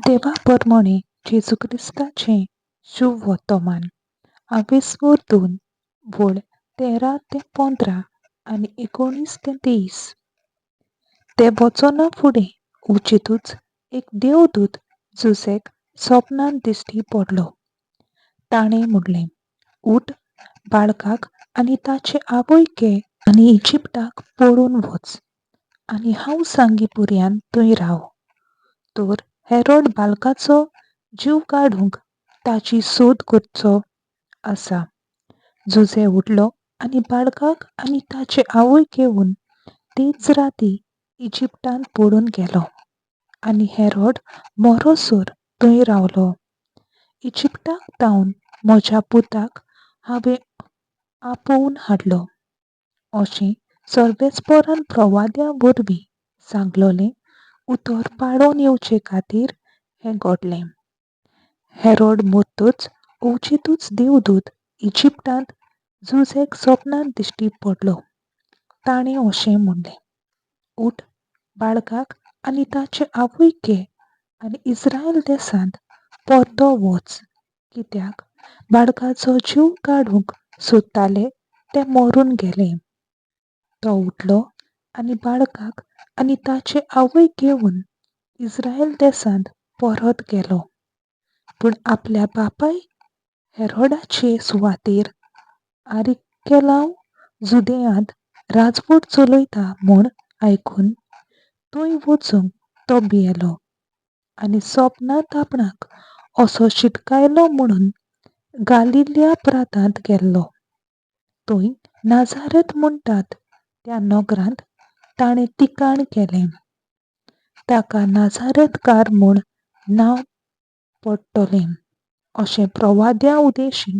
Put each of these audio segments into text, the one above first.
देवा परमणे जेजू क्रिस्ताचें शुभ वर्तमान आवेस्वोर 2 वळ 13 ते 15 आनी 19 ते 23. ते वचना फुडें अवचितूच एक देवदूत जुझेक सपनांत दिश्टी पडलो. ताणें म्हणलें, उठ, बाळकाक आनी ताचे आवयक घे आनी इजिप्ताक पळून वच आनी हांव सांगी पुर्यान थंय राव. तर हेरोड बाळकाचो जीव काडूंक ताची सोद करचो आसा. जुझे उठलो आनी बाळकाक आनी ताचे आवयक घेवन तेच राती इजिप्तांत पळून गेलो आनी हेरोड मरोसर थंय रावलो. इजिप्ताक तावन म्हज्या पुताक हांवें आपोवन हाडलो अशें सर्वेस्पोरान प्रवाद्या वरवीं सांगलोलें उतर पाळोन येवचे खातीर हें घडलें. हेरोड मरतच अवचितूच देवदूत इजिप्तांत जुझेक सपनांत दिश्टी पडलो. ताणें अशें म्हणलें, उठ, बाळकाक आनी ताचे आवयक घे आनी इस्रायल देसांत परतो वच, कित्याक बाळकाचो जीव काडूंक सोदताले ते मरून गेले. तो उठलो आनी बाळकाक आनी ताचे आवयक घेवन इस्रायल देसांत परत गेलो. पूण आपल्या बापाय हेरोडाचे सुवातेर आरिकेलांव जुदेयांत राजवट चलयता म्हूण आयकून थंय वचूंक तो भियेलो आनी सपनांत आपणाक असो शिटकायलो म्हणून गालिल्या प्रांतांत गेल्लो. थंय नाजारत म्हणटात त्या नगरांत ताणें तिकाण केलें. ताका नाजारतकार म्हूण नांव पडटलें अशें प्रवाद्या उदेशी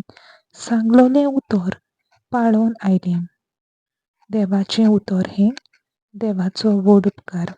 सांगलोलें उतर पाळोन आयलें. देवाचें उतर हें देवाचो व्हड उपकार.